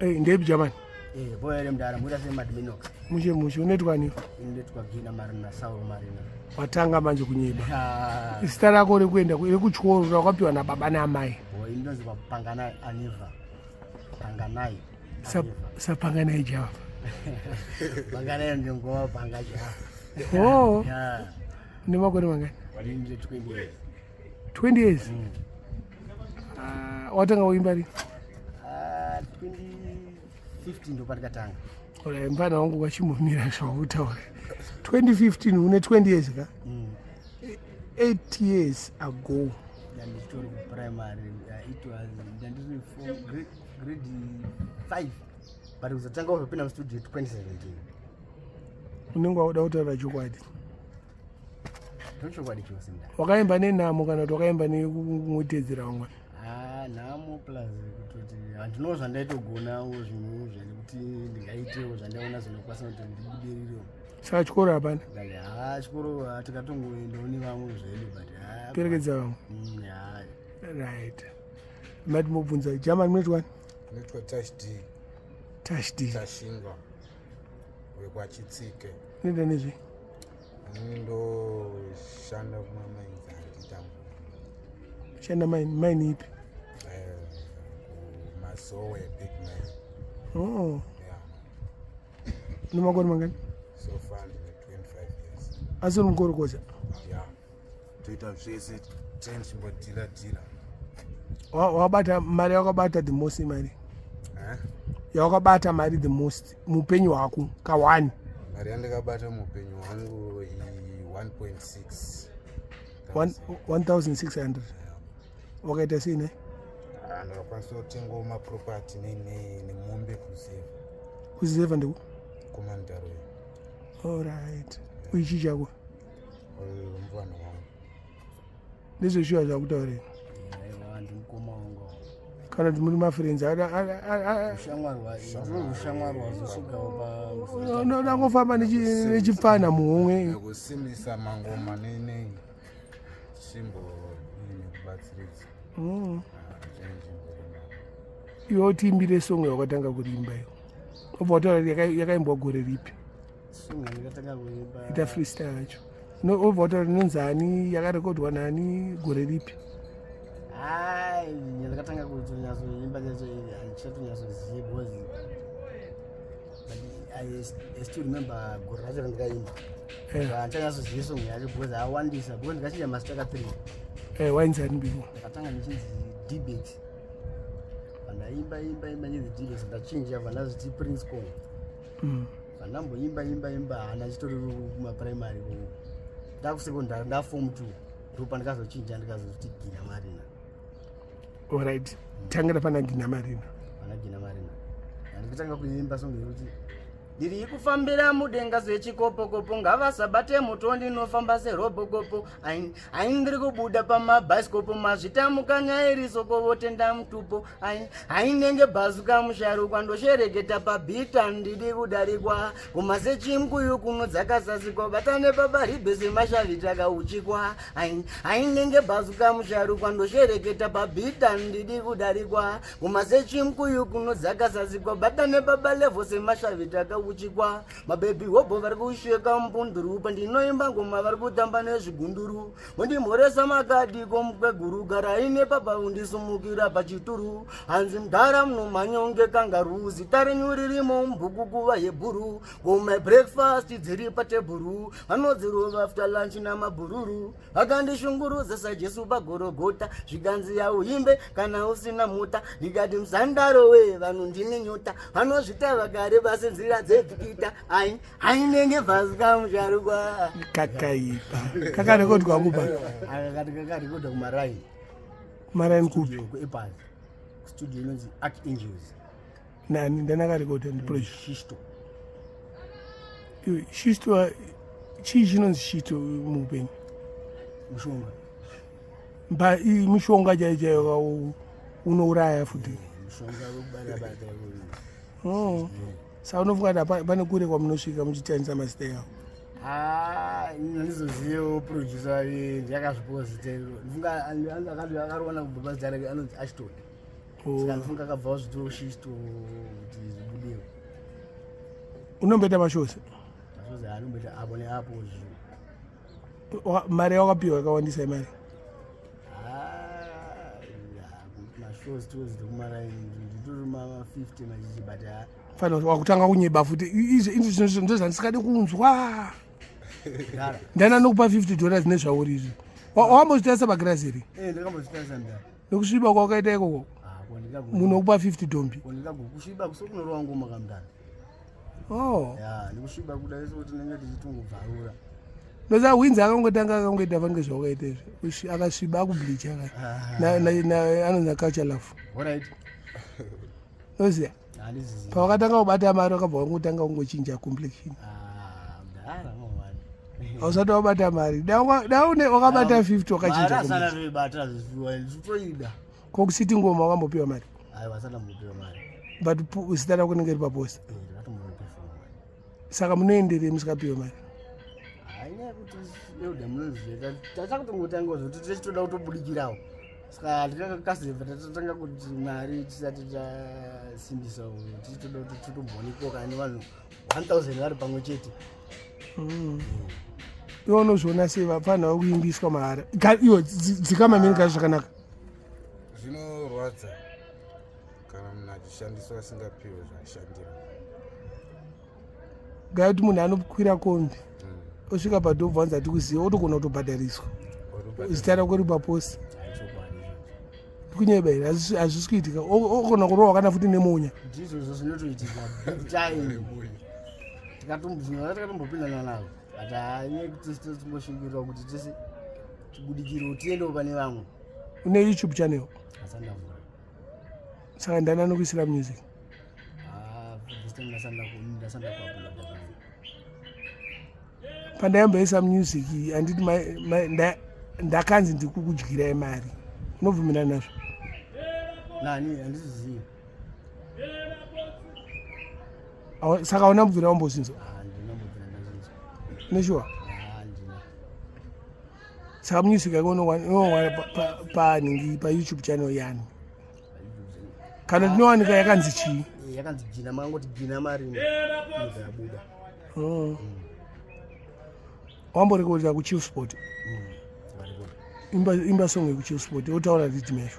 Eh, ndepi Germany? Eh, boy here mdara, muda sei Mad Minox. Mushe mushe unoitwa ni? Inoitwa Gina Marina, Saul Marina. Watanga manje kunyeba. Ah. Zita rako rekuenda rekuchikoro rakapiwa nababa naamai. Boy inonzi Panganai Aniva. Panganai. Sapanganai Java. Panganai ndingova panga Java. Oh. Yeah. Une makore mangani? 20 years. 20 years? Mm. Watanga kuimba rini? 2015 ndo pandikatanga. Alright, mfana wangu wachimbomira zvakutaura. 2015 une 20 years ka? Mm. 8 years ago. Ndandichitori kuprimary, it was ndandiri grade 5 but kuzotanga kuzopinda mustudio 2017. Unenge wauda kutaura chokwadi. Ndochokwadi chose nda. Wakaimba nenhamo kana kuti wakaimba nekungotedzera vamwe? Ah, nhamo plus kutoti handinawo zvandaitogonawo zvinhu zvekuti ndingaitewo zvandaona zvinokwanisa kuti ndibudirirewo. Saka chikoro hapana? Ha, chikoro tikatongoendawo nevamwe zvedu but perekedza vamwe. Right. Mati mobvunza German munoitwa? Munoitwa Tash D. Tash D. Tashinga wekwaChitsike. Unoita nezvei? Ndoshanda kumamainzi handitamburi. Shanda mine, mine ipi? Kumazowe big man. Oh. Yeah. Une makore mangani? So far ndine 25 years. Asi uri mukorokoza? Yeah. Toita zvese ten chimbodhira dhira. Wakabata mari yakabata the most mari? Eh? Yakabata mari the most muupenyu hwako ka1. Mari yandakabata muupenyu hwangu i 1.6. 1600. Wakaita sei ne? Ndakakwanisa kutengawo maproperty nemombe kuzevha. Kuzevha ndiku? Kumandaroyo. Alright. Uichi chako? Mufana wangu. Ndezveshuwa zvakutaura. Aiwa, ndimukoma wangu. Kana kuti muri mafriends ushamwari wazosvikawo pa unangofamba nechipfana muhomwe. Kusimbisa mangoma nei chimbodini kubatsiridza. Iwe utiimbire song yakatanga kurimba iyo. Obva wataura yakaimbwa gore ripi? Song yandakatanga kuimba. Ita freestyle yacho. Obva wataura inonzi ani, yakarekodwa nani, gore ripi? Hai, ndakatanga kutonyatsoimba chacho handichatonyasozive because but I still remember gore racho randikaimba. Handichanyatsozive song yacho because awandisa because ndikachinja mazita ka 3. Wainzi ani before? Ndakatanga ndichinzi Dbex. Pandaimba imba imba ndinzi Dbex ndachinja bva ndazoti Prince Kong. Pandamboimba imba imba hana chitori kumaprimary ndakusecondary ndaform 2 ndopandikazochinja ndikazoti Gina Marina. Alright. Tangira pana Gina Marina. Pana Gina Marina. Ndikatanga kuimba song yekuti ndiri kufambira mudenga sechikopokopo ngavasabate moto ndinofamba serobokopo ai ndiri kubuda pamabhaisikopo mazvita mukanya iri soko votenda mutupo ainenge bhazuka musharukwa ndoshereketa pabhita ndidi kudarikwa kumasechimukuyu kuno dzakasasikwa batane pabaribhe semashavi takauchikwa ainenge bhazuka musharukwa ndoshereketa pabhita ndidi kudarikwa kumasechimukuyu kuno dzakasasikwa batane babalevho semashavi takauchikwa mabhebhi hobho vari kusheka mupunduru pandinoimba ngoma vari kutamba nezvigunduru undimhoresa makadi komukweguru garai nepapa undisumukira pachituru hanzi mudhara munomhanyonge kangaru zita renyu ririmo mubhuku kuva yebhuru kome breakfast dziri patebhuru vanodzirova after lunch namabhururu vakandishungurudza saJesu pagorogota zvikanzi yauimbe kana usina mota ndikati musandaro we vanhu ndine nyota vanozvita vakare basi nzira dzepikita ai ainenge bhazuka musharukwa Kakaipa. Kakarekodwa kupa? Akakati kakarekodwa kumaraini. Kumaraini kupi? Kuepas studio inonzi Archangels. Nani ndanakarekodha? Ndiproject. Shisto. Shisto chii chinonzi shito muupenyu? Mushonga. Mba mishonga chaiyo chaiyo unouraya futi. Mushonga wekubarabata. Oh. Saka unofunga kuti pane kure kwamunosvika muchitandisa mazita yavo? Handizozivewo producer ndiyakazvipiwa zita iro ndifunga akariwana kubva pazita rake anonzi Ashton. Oh. Saka ndifunga akabva wazvitoshisto kuti zvibudewo. Unomboita mashows? Mashows anomboita apo neapo zvo. Mari yawakapiwa yakawandisa imari? Ah, mashows tozi tekumaraini nditori ma 50 machichi but ah. Fana wakutanga kunyeba futi. Izvi ndozvandisingadi kunzwa. Ndani anokupa 50 dollars nezvauri izvi? Wambozvitarisa pagirazi here? Eh, ndakambozvitarisa ndani. Nekusviba kwakaita ikoko. Ah, Munhu okupa 50 dombi. Kusviba kusokunorova ngoma kamdana. Oh. Ya, nekusviba kudai so tinenge tichitongobvarura. Ndoza winzi akangotanga akangoita fanike zvawakaita izvi. Akasviba akubleacha ka. Ah. Na na anonzi culture love. All right. Ndoziya. Pawakatanga kubata mari wakabva wangotanga kungochinja complexion. Ah, mdara mwana. Hausati wabata mari. Daune wakabata 50 wakachinja. Mari asana toibata zvitoida. Ko kusiti ngoma wakambopiwa mari? Aiwa asana mbopiwa mari. But zita rako rinenge riri paposta. Eh, Saka munoenderei musikapiwe mari? Haina yekuti elda munoziva tachakutongotanga zvekuti tichitoda kutobudikirawo. Saka tikakasebva tatotanga kuti mari tisati tasimbisa tichitoda kuti titomboonekwa kani vanhu 1000 vari pamwe chete. Iwe unozviona sei vapfanha vakuimbiswa mahara? Iwe dzikama mheni kazi zvakanaka. Zvinorwadza kana munhu achishandiswa asingapiwe zvaashandira. Gaya kuti munhu anokwira kombi osvika padhobva wanzi atikuziva otogona kutobhadhariswa zita rako riri paposi. Kunyeba here? Hazvisi kuitika. Ogona kurohwa kana futi nemonya. Ndizvozvo zvinotoitika big time. Tikatombopindana navo but hainyaya kuti timbosvikirwa kuti tese tibudikire tiendewo pane vamwe. Une YouTube channel? Asandavhura. Saka ndani anokuisira music? Ah, this time ndasanda kuuploada. Pandaimboisa music handiti ndakanzi ndikukudyirai mari. Unobvumirana nazvo? Nani handizivi. Saka hauna mubvira wambozinzwa? Handina mbobvira ndazinzwa. Neshuwa? Handina. Saka music yako unowana panhingi paYouTube channel yani? Kana ndinowanika yakanzi chii? Yakanzi Gina, makangoti Gina Marina inobva yabuda. Oh. Wamborekodera kuChief Sport? Imba song yekuChief Sport wotaura rhythm yacho.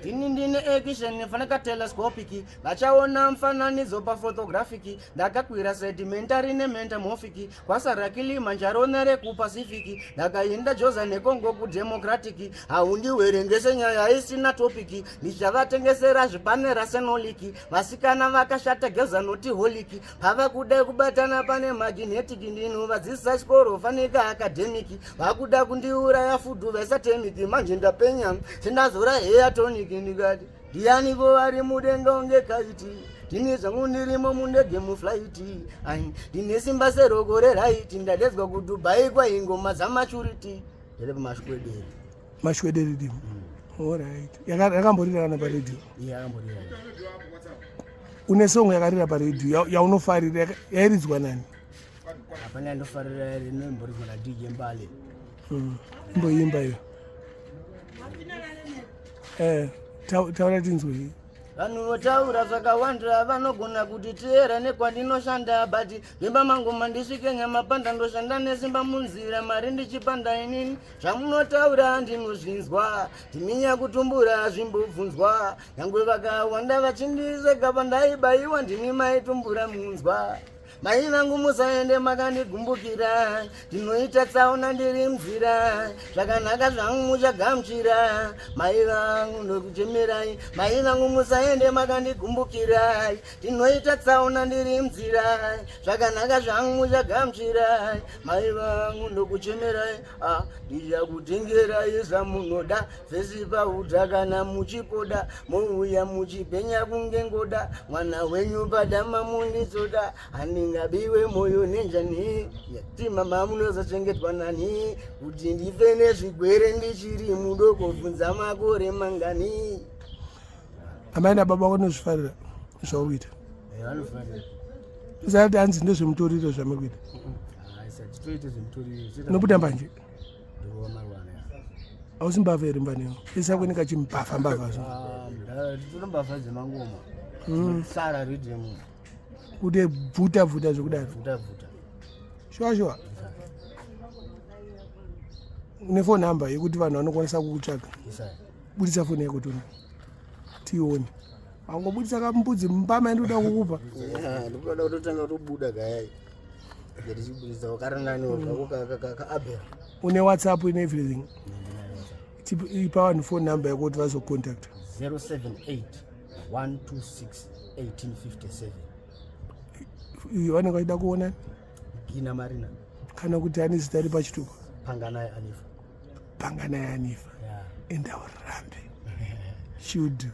Ndini ndine action fanaka telescopic vachaona mufananidzo paphotographic ndakakwira sedimentary nemetamorphic kwasara Kilimanjaro nerekupacific ndakainda Joza neCongo kudemocratic haundiwerengese nyaya isina topic ndichavatengesera zvipanera senoliki vasikana vakashata geza noti holiki pava kuda kubatana pane magnetic ndinovadzisa chikoro fanika academic vakuda kundiuraya fudhu vesatemiki manje ndapenya sendazora heya tonic ndikati ndianiko vari mudenga unge kaiti ndine zvangu ndirimo mundege muflight ai ndine simba seroko reright ndadedzwa kuDubai kwaingoma dzamaturity ndere pamashwederi. Mashwederi dimo. Alright. Yakamborira kana paredhiyo? Iye akamborira. Une song yakarira paredhiyo yaunofarira yairidzwa nani? Hapana yandofarira rinomboridzwa naDJ Mbale. Imboimba iyo. Taura tinzwe. Vanhu votaura zvakawanda vanogona kuti teera nekwandinoshanda but vimba mangoma ndisvike nyamapanda ndoshanda nesimba munzira mari ndichipanda inini zvamunotaura ndinozvinzwa ndiminya kutumbura zvimbobvunzwa nyangwe vakawanda vachindiseka pandaibayiwa ndimi maitumbura munzwa mai vangu musaende makandigumbukira ndinoita tsaona ndiri mzira zvakanaka zvangu muchagamuchira mai vangu ndokuchemerai mai vangu musaende makandigumbukira ndinoita tsaona ndiri mzira zvakanaka zvangu muchagamuchira mai vangu ndokuchemerai ndichakutengerai zvamunoda vhesi pauta kana muchipoda mouya muchipenya kunge ngoda mwana wenyu padama munditsoda handingabiwe moyo nenjani ti mama munozachengetwa nani kuti ndife nezvigwere ndichiri mudoko bvunza makore mangani. Amai nababa vanozvifarira zvauri kuita? Vanofarira. Usati hanzi ndezvemutoriro zvamuri kuita? Titoite zvemutoriro. Unobuda mbanje? Ndorova marwana. Hausi mbavha here mbanewo? Isa kune kachimbavha mbavha zvo. Ah, mdara tiri mbavha dzemangoma. Sara rhythm. Kuti bvuta bvuta zvekudaro. Bvuta bvuta. Shuwa shuwa. Une phone number yekuti vanhu vanokwanisa kukutsvaga. Budisa phone yako tone. Tione. Wangobudisa kambudzi mbama yandoda kukupa. Ndikuda kutotanga kutobuda gayai. Ndichibudisa wakarinani zvako ka Abel. Une WhatsApp and everything. Ipa vanhu phone number yako kuti vazocontact. 078 126 1857. Iyo vanenge vachida kuona Gina Marina. Kana kuti ane zita ri pachitupa. Panganai Anifa. Panganai Anifa. Yeah. Enda urambe. Should.